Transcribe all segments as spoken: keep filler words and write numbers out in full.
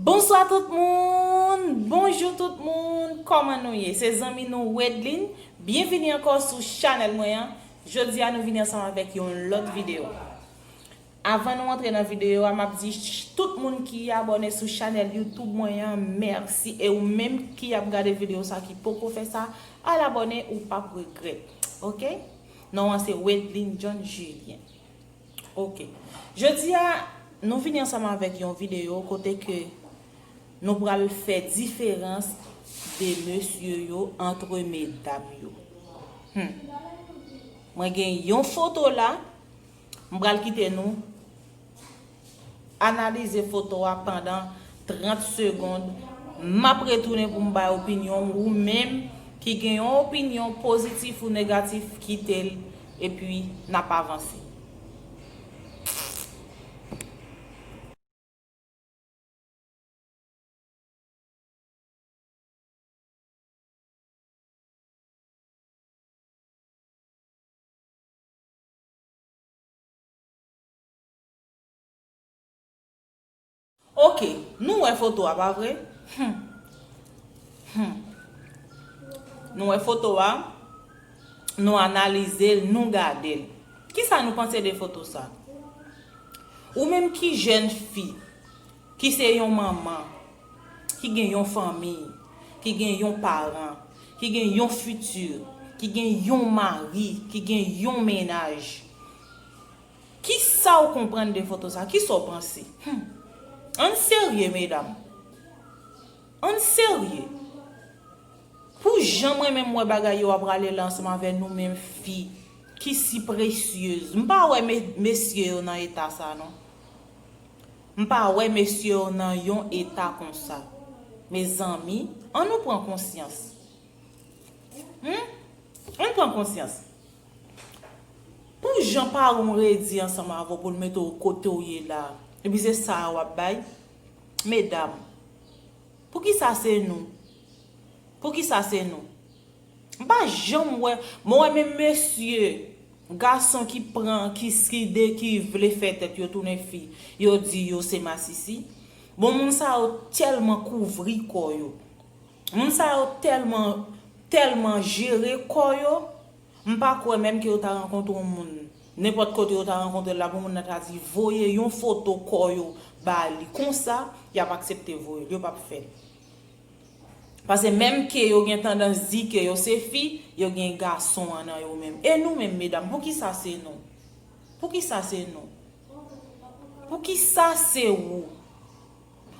Bonswa tout moun, bonjou tout moun, kòman nou ye? Se zanmi nou Wedline, byenvini ankò sou chanèl mwen an. Jodi a nou vini ansanm avèk yon lòt videyo. Avan nou antre nan videyo a, m ap di ch- tout moun ki abòne sou chanèl YouTube mwen an, mèsi. E ou menm ki ap gade videyo sa ki poko fè sa, al abòne, ou p ap regrèt. Oke? Non an se Wedline John Julien. Oke. Jodi a, nou vini ansanm avèk yon videyo kote ke nou pral fè diferans de mesye yo antre medam yo. Hmm. Mwen gen yon foto la, m pral kite nou analize foto a pandan trant segonn. M ap retounen pou m bay opinyon m. Ou menm ki gen yon opinyon pozitif ou negatif, kite l, epi n ap avanse. Oke, nou wè foto a, pa vre? Hmm. Hmm. Nou wè foto a, nou analize l, nou gade l. Kisa nou panse de foto sa? Ou menm ki jèn fi, ki se yon manman, ki gen yon fanmi, ki gen yon paran, ki gen yon fiti, ki gen yon mari, ki gen yon mennaj, kisa w konprann de foto sa? Kisa w panse? Hmm. Ann serye, medam. Ann serye. Pou jan mwen menm m wè bagay yo ap prale la ansanm avè nou menm fi ki si presyez, m pa wè me- mesye yo nan eta sa non. M pa wè mesye yo nan yon eta konsa. Mezanmi, ann nou pran konsyans. Hmm? Ann pran konsyans. Pou jan paran w redi ansanm avè w pou l mete w kote w ye la, epi se sa a w ap bay, medam, poukisa se nou? Poukisa se nou? M pa janm wè, mwen wè menm mesye, gason ki pran, ki, ki de, ki vle fè tèt yo tounen fi, yo di yo se masisi. Bon, moun sa yo tèlman kouvri kò yo. Moun sa yo tèlman, tèlman jere kò yo, m pa kwè menm ke yo ta rankontre yon moun. Nenpòt kote yo ta rankontre l la, pou moun nan ta di voye yon foto kò yo ba li. Konsa, y ap aksepte voye l. Yo p ap fè l. Paske menm ke yo gen tandans di ke yo se fi, yo gen gason an nan yo menm. E nou menm, medam, poukisa se nou? Poukisa se nou? Poukisa se ou?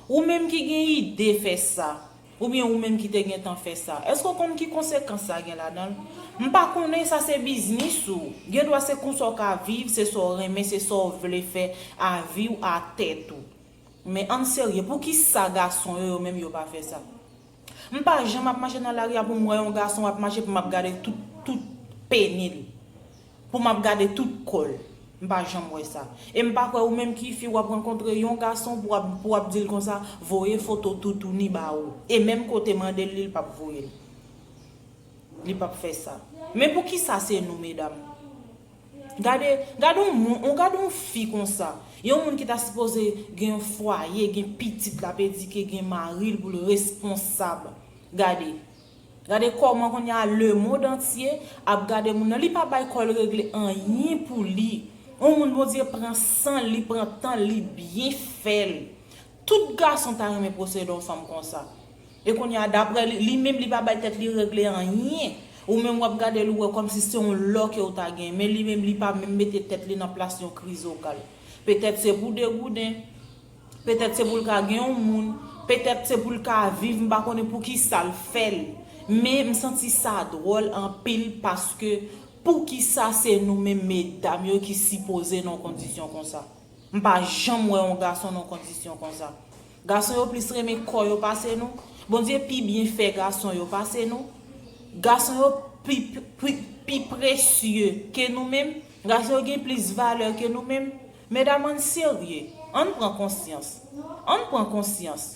Ou menm ki gen ide fè sa, oubyen ou menm ki te gentan fè sa, èske w konn ki konsekans sa gen ladan l? M pa konnen, sa se biznis ou. Gen dwa se konsa w ka viv, se sa w renmen, se sa w vle fè a vi w, a tèt ou. Men ann serye, poukisa gason yo, yo menm yo pa fè sa? M pa janm ap mache nan lari a pou m wè yon gason ap mache pou m ap gade tout, tout peni l. Pou m ap gade tout kò l. M pa janm wè sa. E m pa kwè ou menm ki fi w ap rankontre yon gason pou w ap, pou w ap di l konsa, voye foto toutouni ba ou. E menm kote mande l li, l p ap voye l. Li p ap fè sa. Men poukisa se nou, medam? Gade, gade yon moun, on gade yon fi konsa. Yon moun ki ta sipoze gen yon fwaye, gen pitit l ap edike, gen mari l pou l responsab. Gade. Gade kòman kounye a lemonn antye ap gade moun nan. Li pa bay kò l regle anyen pou li. Yon moun Bondye pran san l, li pran tan l, li byen fè l. Tout gason ta renmen posede yon fanm konsa. E kounye a, daprè li, li menm li pa bay tèt li regle anyen. Ou menm w ap gade l, ou wè kòmsi se yon lò ke w ta gen. Men li menm li pa menm mete tèt li nan plas yon krizokal. Petèt se pou degouden. Petèt se pou l ka gen yon moun. Petèt se pou l ka viv, m pa konnen pou ki sa l fè l. Men m santi sa dwòl anpil paske poukisa se nou menm medam yo ki sipoze nan yon kondisyon konsa? M pa janm wè yon gason nan kondisyon konsa. Gason yo plis renmen kò yo pase nou. Bondye pi byen fè gason yo pase nou. Gason yo pi, pi, pi presye ke nou menm. Gason yo gen plis valè ke nou menm. Medam, ann serye. Ann pran konsyans. Ann pran konsyans.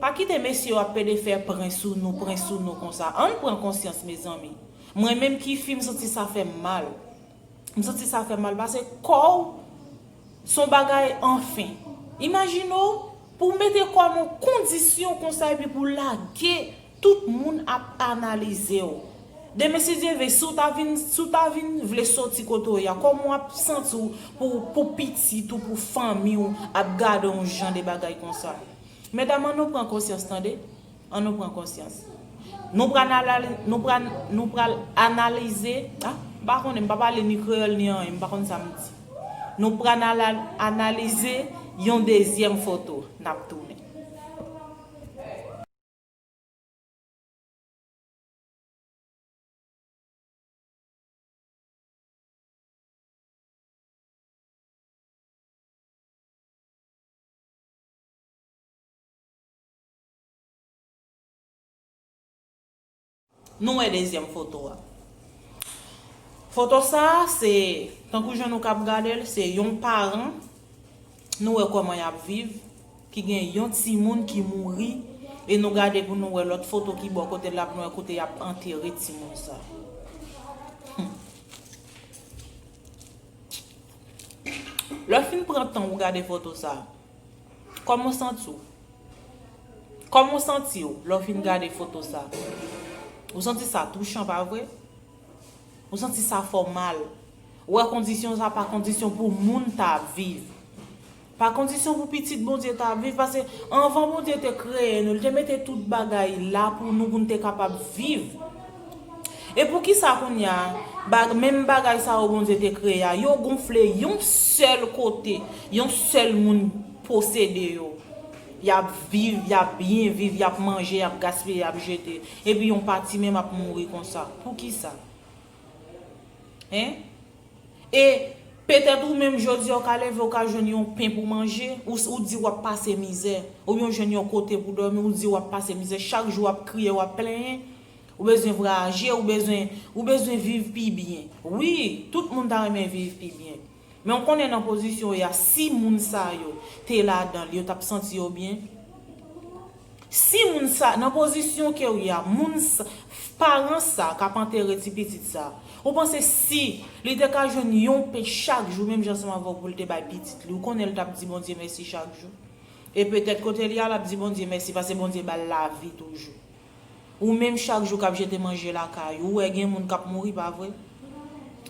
Pa kite mesye yo ap pede fè pran sou nou, pran sou nou konsa. Ann pran konsyans, mezanmi. Mwen menm ki fi, m santi sa fè m mal. M santi sa fè m mal paske kò w se yon bagay anfen. Imajine w, Pou w mete kò w nan kondisyon konsa epi pou w lage, tout moun ap analize w. Demen, si Dye vle, si w ta vin, si w ta vin vle soti kote w ye a, kòman w ap santi w pou, pou pitit ou, pou fanmi w ap gade yon jan de bagay konsa? Medam, ann nou pran konsyans, tande? Ann nou pran konsyans. Nou pral anali-, nou pral, nou pral analize, ah, m pa konnen, m pa pale ni kreyòl ni anyen, m pa konn sa m di. Nou pral anal-, analize yon dezyèm foto, n ap tounen. Nou wè dezyèm foto a. Foto sa a, se, tankou jan nou k ap gade l, se yon paran, nou wè kòman y ap viv, ki gen yon timoun ki mouri, e nou gade pou nou wè lòt foto ki bò kote l la, pou nou wè kote y ap antere timoun sa. Hmm. Lè w fin pran tan w gade foto sa, kòman w santi w? Kòman w santi w lè w fin gade foto sa? Ou santi sa touchan, pa vre? Ou santi sa fè w mal? Ou wè kondisyon sa pa kondisyon pou moun ta viv. Pa kondisyon pou pitit Bondye ta viv, paske anvan Bondye te kreye nou, li te mete tout bagay la pou nou, pou nou te kapab viv. E poukisa kounye a, ba-, menm bagay sa yo Bondye te kreye a, yo gonfle yon sèl kote, yon sèl moun posede yo? Y ap viv, y ap byen viv, y ap manje, y ap gaspiye, y ap jete. Epi yon pati menm ap mouri konsa. Poukisa? Hein? E petèt ou menm jodi a, ou ka leve, ou ka jwenn yon pen pou manje, ou, ou di w ap pase mizè, oubyen ou jwenn yon kote pou dòmi, ou di w ap pase mizè, chak jou w ap kriye, w ap plenyen, ou bezwen vwayaje, ou bezwen, ou bezwen viv pi byen. Wi, tout moun ta renmen viv pi byen. Men w konnen nan pozisyon w ye a, si moun sa yo te ladan l, yo t ap santi yo byen? Si moun sa, nan pozisyon ke w ye a, moun sa, paran sa k ap antere ti pitit sa, ou panse si li te ka jwenn yon pen chak jou, menm jan ansanm avè w pou l te bay pitit li, ou konnen l t ap di Bondye mèsi chak jou? E petèt kote l ye a, l ap di Bondye mèsi, paske Bondye ba l lavi toujou. Ou menm chak jou k ap jete manje lakay ou, ou wè gen moun k ap mouri, pa vre?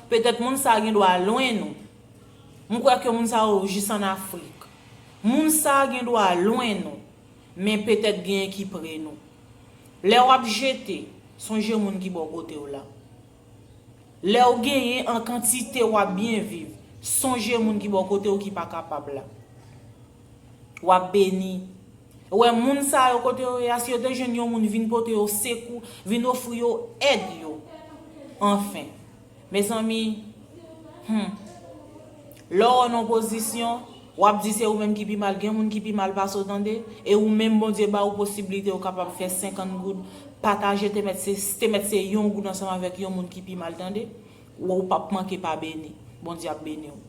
Petèt moun sa a gen dwa lwen nou. M kwè ke moun sa yo jis ann Afrik. Moun sa a gen dwa lwen nou, men petèt genyen ki pre nou. Lè w ap jete, sonje moun ki bò kote w la. Lè w genyen an kantite, w ap byen viv, sonje moun ki bò kote w ki pa kapab la. W ap beni. Ou wè moun sa yo kote yo ye a, si yo te jwenn yon moun vin pote yo sekou, vin ofri yo èd yo. Anfen. Mezanmi, hmm. Lè w nan pozisyon, w ap di se ou menm ki pi mal, gen moun ki pi mal pase w, tande, e ou menm Bondye ba ou posiblite ou kapab fè senkant goud, pataje, te mèt se, te mèt se yon goud ansanm avèk yon moun ki pi mal, tande, ou, ou p ap manke pa beni. Bondye ap beni w.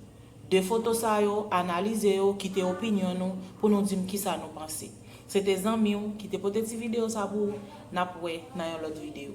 De foto sa yo, analize yo, kite opinyon nou pou nou di m kisa nou panse. Se te zanmi w ki te pote ti videyo sa pou ou, n ap wè nan yon lòt videyo.